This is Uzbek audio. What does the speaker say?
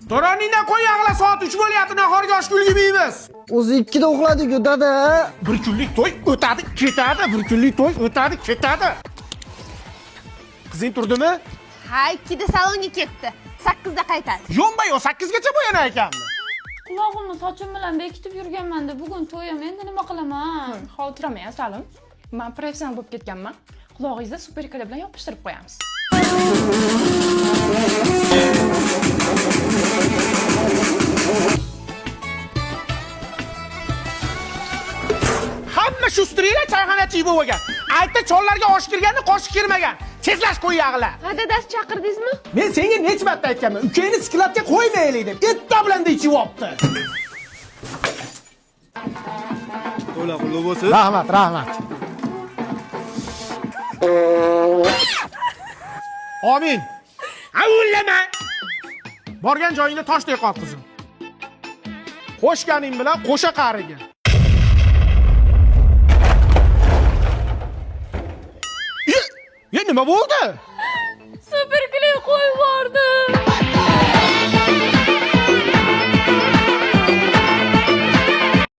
To'roningdan qo'y yag'la, soat 3 bo'lyapti, nahorga oshga ulgurmaymiz. O'zi 2da uxladi-ku, dada. Bir kunlik to'y o'tadi, ketadi. Bir kunlik to'y o'tadi, ketadi. Qizing turdimi? Ha, 2da salonga ketdi. 8da qaytadi. Yo'nba yo'q, 8 gacha bo'yanar ekanmi? Qulog'imni sochim bilan bekitib yurganman-da, bugun to'yim, endi nima qilaman? Xavotir olmang, asalim. Men professional bo'lib ketganman. Qulog'ingizni superkala bilan yopishtirib qo'yamiz. Hamma shustriylar choyxonachi bo'lib olgan. Aytda chollarga osh kirganda qoshiq kirmagan. Tezlash qo'y yag'la. Ha, dadasi chaqirdingizmi? Men senga necha marta aytganman, ukangni skladga qo'ymaylik deb. Erta bilan ichib olibdi. To'la qulluq bo'lsin. Rahmat, rahmat. Amin. Avullama. Borgan joyingda toshdek qol qizim. Qo'shganing bilan qo'sha qariga. Ye, ye nima bo'ldi? Superkley qo'yib yubordim.